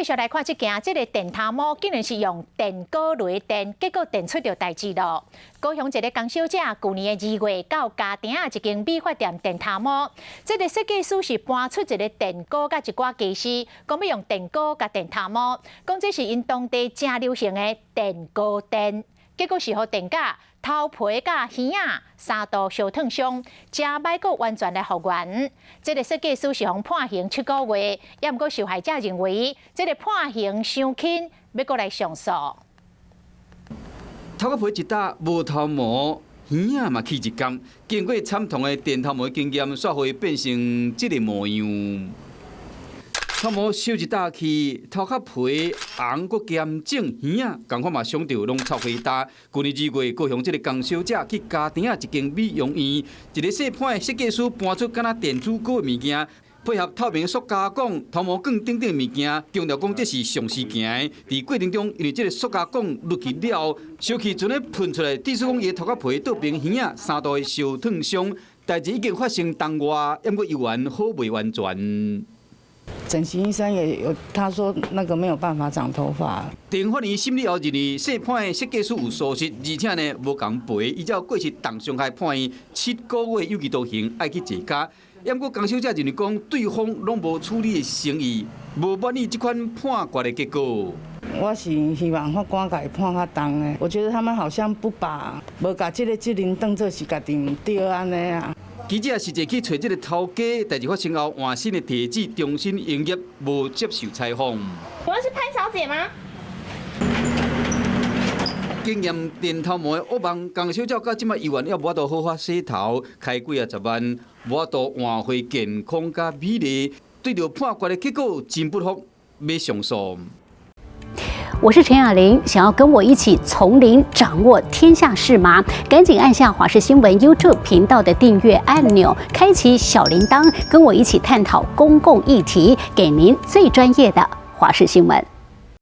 續來看這件，這個電頭毛竟然是用電鍋來電，結果電出著代誌囉。高雄一个江小姐，舊年的2月到家埕仔一間美髮店電頭毛，這个設計師是搬出一个電鍋佮一寡家私，講欲用電鍋共電頭毛，講這是𪜶當地誠流行的電鍋電，結果是予電甲頭皮佮耳仔三度燒燙傷，誠歹閣完全來復原。這个設計師是予判刑7個月，猶毋過受害者認為這个判刑傷輕，欲閣來上訴。頭殼皮一搭無頭毛，耳仔嘛去一工，經過慘痛的電頭毛經驗，煞會變成這个模樣。頭毛燒一搭去，頭殼皮紅閣兼腫，耳仔仝款嘛傷著攏臭火焦。舊年2月，高雄這个江小姐去家埕仔一間美容院，一个細盤的設計師搬出敢若電子鍋的物件，配合透明塑膠管、頭毛管等等物件，強調講這是上時行的。佇過程中，因為這个塑膠管落去了後，燒氣陣咧噴出來，致使講伊的頭殼皮倒爿耳仔三度的燒燙傷，代誌已經發生當月，猶閣猶原好袂完全。整形醫生也有，他說那個沒有辦法長頭髮。庭法院審理後認為，細盤的設計師有疏失，而且呢無共賠，依照過失重傷害判伊7個月有期徒刑，愛去坐監。猶閣江小姐認為講，對方攏無處理的誠意，無滿意這款判決的結果。我是希望法官共伊判較重的，我覺得他們好像不把無共這个責任當做是家己毋對按呢啊。記者實際去揣這个頭家，代誌發生後換新的地址重新營業，無接受採訪。請問是潘小姐嗎？經驗電頭毛的噩夢，江小姐到這馬猶原猶無法度好好洗頭，開幾仔十萬，無法度換回健康佮美麗，對著判決的結果真不服，欲上訴。我是陳雅玲，想要跟我一起從零掌握天下事嗎？趕緊按下華視新聞 YouTube 頻道的訂閱按鈕，開啟小鈴鐺，跟我一起探討公共議題，給您最專業的華視新聞。